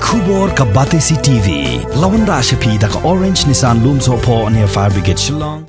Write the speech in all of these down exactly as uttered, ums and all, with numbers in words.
Khubor ka Batesi T V. La wanrah sha phi da ka Orange Nissan Lumsohphoh near Fire Brigade Shillong.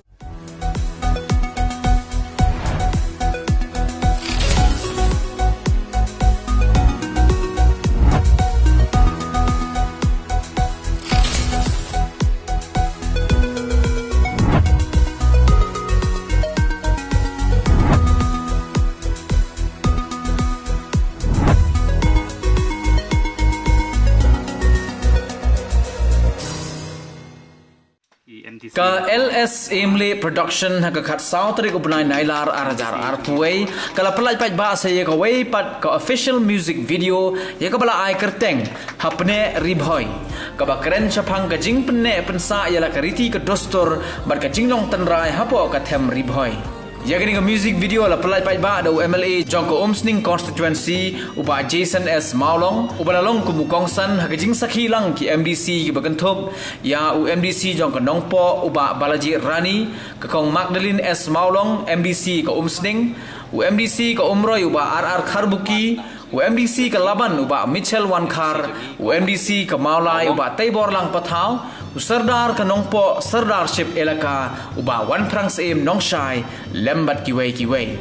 Ka L S Emley Production ha ka khatsaw tarik u bnai Nailar ar hajar arphew wei ka la pyllait paidbah sa ïa kawei pat ka official music video ïa kaba la ai kyrteng Hapneh Ri Bhoi, kaba kren shaphang ka jingpynneh pynsah ïa la ka riti ka dustur bad ka jinglong tynrai hapoh ka them Ri Bhoi. Ïa kane ka music video la pyllait paidbah da u M L A jong ka Umsning Constituency, u Bah Jason S Mawlong, uba la long kum u kongsan ha ka jingsakhi lang ki M D C kiba kynthup ïa u M D C jong ka Nongpoh, u Bah Balaji Rani, ka Kong Magdalene S Mawlong, M D C ka Umsning, u M D C ka Umroi, u Bah R R Kharbuki, u M D C ka Laban, u Bah Mitchell Wankhar, u M D C ka Mawlai, u Bah Teiborlang Pathaw, u Sordar ka Nongpoh Sordarship Elaka, u Bah Wanphrang Syiem Nongshai, lem bad kiwei kiwei.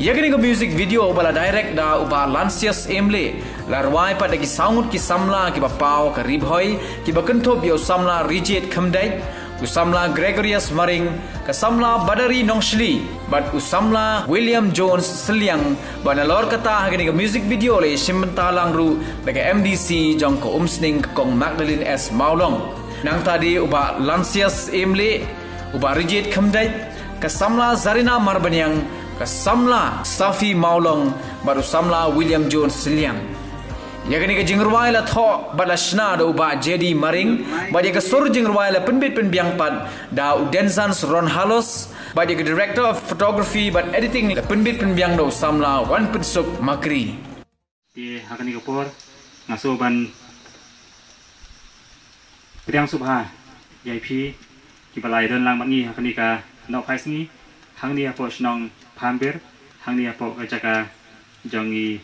Ïa kane ka music video uba la direct da u Bah Lansius Emley, la rwai pat da ki saw ngut ki samla kiba paw ka Ri Bhoi, kiba kynthup ïa u samla Rijied Khymdeit, u samla Gregorius Maring, ka samla Badari Nongshli, bad u samla William Jones Sylliang, bad nalor kata ha kane ka music video la ïashim bynta lang ruh da ka M D C jong ka Umsning, ka Kong Magdalene S Mawlong. Nangta dei u Bah Lansius Emley, u Bah Rijied Khymdeit, ka samla Zarina Marbaniang, ka samla Safi Mawlong, bad u samla William Jones Sylliang. Ïa kane ka jingrwai la thoh bad la shna da u Bah J D Maring, bad ïa ka sur jingrwai la pynbit pynbiang pat da u Denzans Ronhalos, bad ïa ka Director of Photography bad Editing la pynbit pynbiang da u samla Wanpynsuk Makri. Te ha kane ka por nga sngewbha ban pdiang sngewbha ïa phi kiba la ïadon lang bad ngi ha kane ka nohphai sngi hangne hapoh shnong Phambir, hangne hapoh ka jaka jong ngi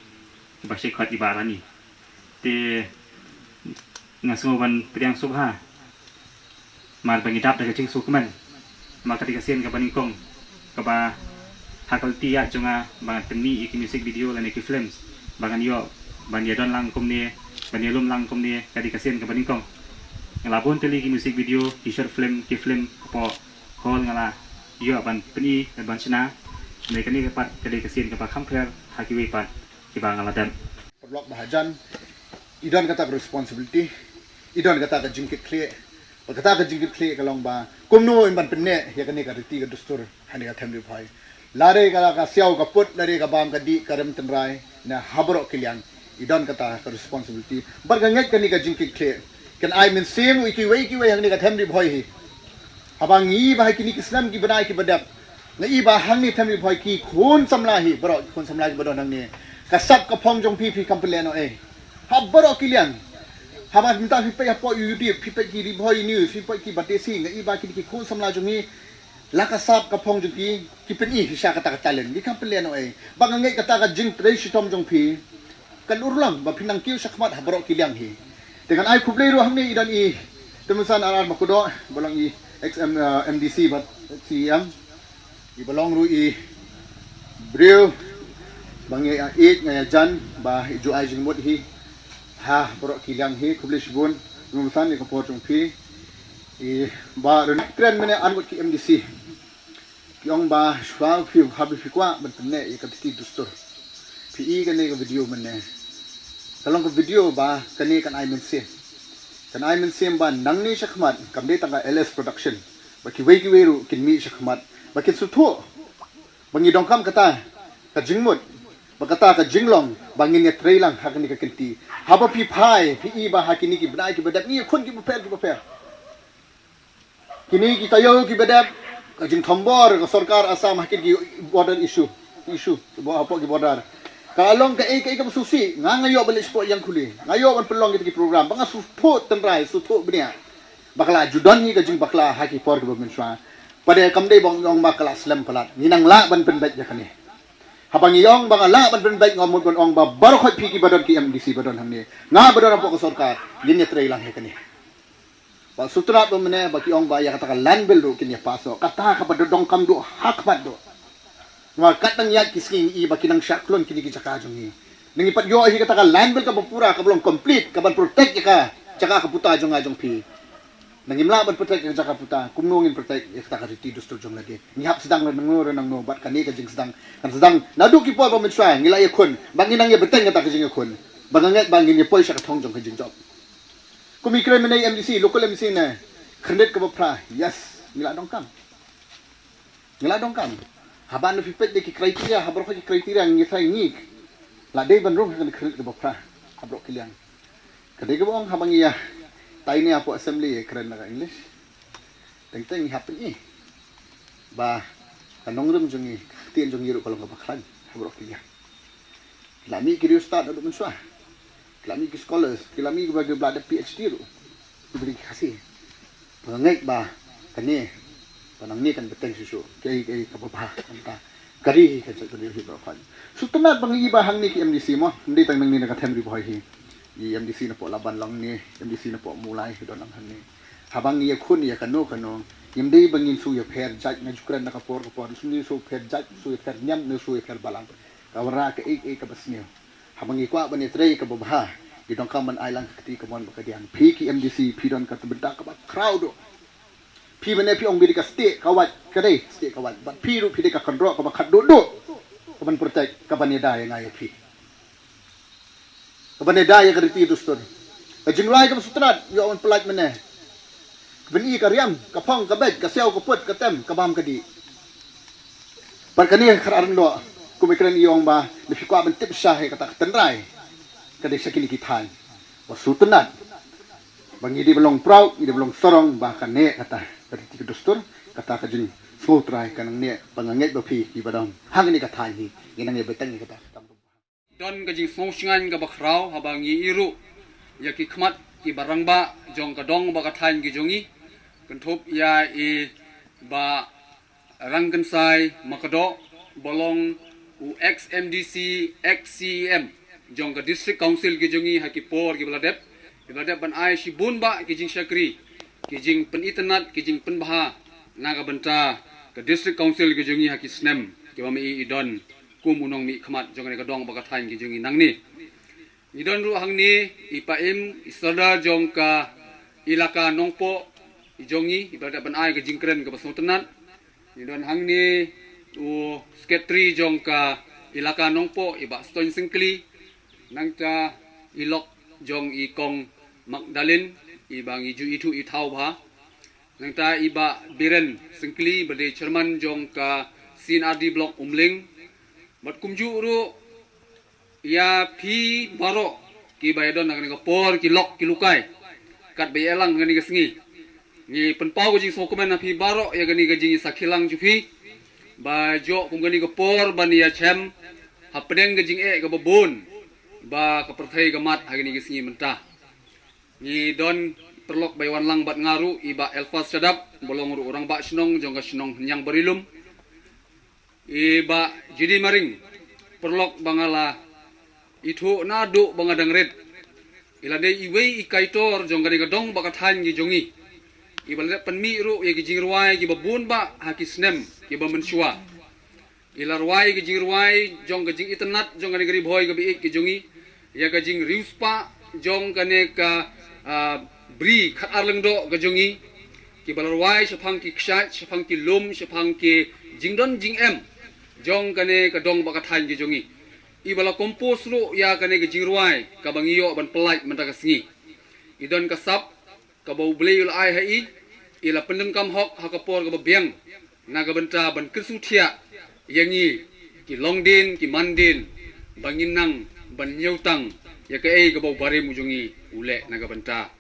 kiba shait khot i Bah Rani. Te nga sngewbha ban pdiang sngewbha namar ba ngi dap da ka jingsngewkmen. Namar kata ka sien kaba nyngkong kaba ha ka lynti ïa jong nga ba ngan pynmih ïa ki music video lane ki films ba ngan ïoh ban ïadon lang kumne, ban ïalum lang kumne, kata ka sien kaba nyngkong. Nga la bun tylli ki music video, ki short film, ki film hapoh hall nga la ïoh ban pyni, ban shna. Hynrei kane ka pat ka dei ka sien kaba kham pher ha kiwei pat kiba nga la dep. Paralok ba hajan, i don kata ka responsibility, i don kata ka jingkitkhlieh. Bad kata ka jingkitkhlieh ka long ba kumno ngin ban pynneh ïa kane ka riti ka dustur ha kane ka them Ri Bhoi. Lada ka, ka siaw ka put, lada ka bam ka dih, ka rem tynrai, na ha baroh ki liang i don kata ka responsibility. Bad nga ngeit kane ka jingkitkhlieh kan ai mynsiem ïa kiwei kiwei ha kane ka them Ri Bhoi hi. Haba ngi ïohi ba ha kine ki snem ki bnai kiba dep, ngi ïohi ba hangne them Ri Bhoi ki khun samla hi, baroh ki khun samla kiba don hangne, ka sap ka phong jong phi phi kam pynlehnohei ha baroh ki liang. Haba mynta phi peit hapoh YouTube, phi peit ki Ri Bhoi News, phi peit ki Batesi, ngi ïohi ba kine ki khun samla jong ngi, la ka sap ka phong jong ki, ki pyni hi sha kata ka talent, ki kam pynlehnohei. Ba nga ngeit kata ka jingtrei shitom jong phi kan urlong ba phin nang kiew shakhmat ha baroh ki liang hi. Te ngan ai khublei ruh hangne i don i Tymmen San R R Makdoh, ba long i ex M, uh, M D C bad C E M. I ba long ruh i briew ba nga ïa ïeit nga ïa jan ba i ju ai jingmut hi ha baroh ki liang hi. Khublei shibun Tymmen San ïa ka por jong phi. I ba ren kren mynne ar ngut ki M D C. Ki ong ba shuwa phi, haba phi kwah ban pynneh ïa ka riti dustur, phi i kane ka video mynne. Ka long ka video ba kane kan ai mynsiem. Kan ai mynsiem ba nangne shakhmat kam dei tang ka L S Production, ba kiwei kiwei ruh kin mih shakhmat, ba kin sngewthuh ba ngi donkam kata ka jingmut, ba kata ka jinglong ba ngin ïatrei lang ha kane ka kynti. Haba phi phai, phi i ba ha kine ki bnai kiba dep ngi ïakhun kiba pher kiba pher. Kine ki taïew kiba dep, ka jingthombor ka sorkar Assam ha kine ki border issue, issue hapoh ki border. Ka long kaei kaei kaba sngewsih, nga nga ïoh ban leit shapoh Ïangkhuli, nga ïoh ban pynlong kita ki program, ba nga sngewthuh tynrai, sngewthuh bniah ba ka la ju don hi ka jingbakla ha ki por kiba mynshuwa. Pat de kam dei ba ong ba ka la slem palat, ngi nang lah ban pynbeit ïa kane. Haba ngi ong ba nga lah ban pynbeit, nga mut ban ong ba baroh khoit phi kiba don ki M D C ba don hangne, nga ba don hapoh ka sorkar, ngin ïatrei lang ïa kane. Ba sutnat ba mynne ba ki ong ba ïa kata ka land bill ruh kin ïa pass noh, kata kaba donkam duh ha khmat duh. Namar katba ngi ïaid ki sngi ngi i ba ki nang shah klun kine ki jaka jong ngi. Ngi pat ïoh hi kata ka land bill kaba pura, kaba long complete, kaban protect ïa ka jaka ka puta jong nga jong phi. Nangim lah ban protect ïa ka jaka puta, kumno ngin protect ïa kata ka riti dustur jong lade? Ngi hap sdang re nangno re nangno, bad kane ka jingsdang kan sdang naduh ki por ba mynshuwa. Ngi la ïakhun, bad ngi nang ïa bteng kata ka jingïakhun. Ba nga ngeit ba ngin ïa poi sha ka thong jong ka jingjop. Kum i kren mynne i M D C, local M D C ne, khyrnit kaba phra, yes, ngi la donkam. Ngi la donkam. Haba na phi peit de ki criteria, ha baroh ki criteria ngi tharai ngi la dei ban rung ha kane ka khyrnit kaba phra ha baroh ki liang. Ka dei kaba ong haba ngi ïa tai ne hapoh assembly ïa kren na ka English. Teng teng ngi hap pyni ba ka nongrim jong ngi, ka ktien jong ngi ruh ka long kaba khlaiñ ha baroh ki liang. Ki la mih ki riewstad naduh mynshuwa. Ki la mih ki scholars, ki la mih kiba ki ba la dep P H D ruh. Ki briew ki Khasi. Ba nga ngeit ba kane, ba nangne kan bteng shuh shuh. Kaei kaei kaba bha, kata ka ri hi kan sa ka ri hi baroh khoit. Sutnat ba ngi i ba hangne ki M D C mo, ym dei tang nangne na ka them Ri Bhoi hi. I M D C napoh Laban lang ne, M D C napoh Mawlai hi don lang hangne. Haba ngi ïakhun ïa kano kano, ym dei ba ngin shu ïapher jait, nga ju kren na ka por ka por, shu ïa shu pher jait, shu ïapher niam ne shu ïapher balang. Ka wanrah kaei kaei kaba sniew. Haba ngi kwah ban ïatrei kaba bha, ngi donkam ban ai lang ka kti kamon bad kadiang. Phi ki M D C phi don ka bynta kaba khraw duh. Phi mynne phi ong phi dei ka state ka wait, ka dei state ka wait. Bad phi ruh phi dei ka kynroh kaba khatduh duh, kaban protect, kaban ïada ïa nga ïa phi, kaban ïada ïa ka riti dustur. Ka jingrwai kaba sutnat ïoh ban pyllait mynne. Ka pyni ka riam, ka phong, ka beit, ka siaw, ka put, ka tem, ka bam, ka dih. Bad kane ka khatar noh, kum i kren i ong ba na phi kwah ban tip sha hi kata ka tynrai, ka dei sha kine ki thaiñ. Ba sutnat ba ngi dei ban long proud, ngi dei ban long sarong ba kane kata ka riti ka dustur, kata ka jingsngewtrai ka nangne. Ba nga ngeit ba phi kiba don hangne ka thaiñ hi, ngi nang ïa bteng ïa kata. Don ka jingsngewshngaiñ kaba khraw haba ngi i ruh ïa ki khmat kiba rangbah jong ka dong bad ka thaiñ ki jong ngi, kynthup ïa i Bah Rangkynsai Makdoh, ba long u ex M D C, ex C E M jong ka District Council ki jong ngi ha ki por kiba la dep, kiba la dep ban ai shibun bah ki jingshakri, ki jingpynitynnad, ki jingpynbha na ka bynta ka District Council ki jong ngi ha ki snem kiba ma i i don kum u nongmihkhmat jong kane ka dong bad ka thaiñ ki jong ngi nangne. Ngi don ruh hangne i Paiem, i Sordar jong ka Elaka Nongpoh i jong ngi, iba la dep ban ai ka jingkren kaba sngewtynnad. Ngi don hangne u Secretary jong ka Elaka Nongpoh, i Bah Stoin Syngkli. Nangta i lok jong i Kong Magdalene, iba ngi ju ithuh ithaw bha. Nangta i Bah Biren Syngkli, ba dei Chairman jong ka C and R D Block Umling. Bad kumjuh ruh ïa phi baroh kiba ïadon ha kane ka por, ki lok ki lukai, katba ïalang ha kane ka sngi. Ngi pynpaw ka jingsngewkmen ha phi baroh ïa kane ka jingïasakhi lang jong phi, ba ïoh kum kane ka por ban ïashem hapdeng ka jingeh kaba bun ba ka pyrthei ka mad ha kane ka sngi mynta. Ngi don paralok ba ïawan lang bad nga ruh, i Bah Elfas Shadap, ba long ruh u rangbah shnong jong ka shnong Hynñiang Barilum. I Bah Judy Maring, paralok ba nga la ithuh naduh ba nga dang rit. I la dei iwei i kaitor jong kane ka dong bad ka thaiñ ki jong ngi, iba la dep pynmih ruh ïa ki jingrwai kiba bun bah ha ki snem kiba mynshuwa. I la rwai ki jingrwai jong ka jingitynnad jong kane ka Ri Bhoi kaba ïeit ka jong ngi, ïa ka jingriewspah jong kane ka, ah, Bri Khatar Lyngdoh ka jong ngi, kiba la rwai shaphang ki kshaid, shaphang ki lum, shaphang ki jingdon jingem jong kane ka dong bad ka thaiñ ka jong ngi. Iba la compose ruh ïa kane ka jingrwai kaba ngi ïoh ban pyllait mynta ka sngi. I don ka sap kaba U Blei u la ai ha i, i la pyndonkam hok ha ka por kaba biang na ka bynta ban kyrshu thiah ïa ngi ki longdien ki mandien, ba ngin nang ban ñiewtang ïa kaei kaba u barim u jong ngi u leh na ka bynta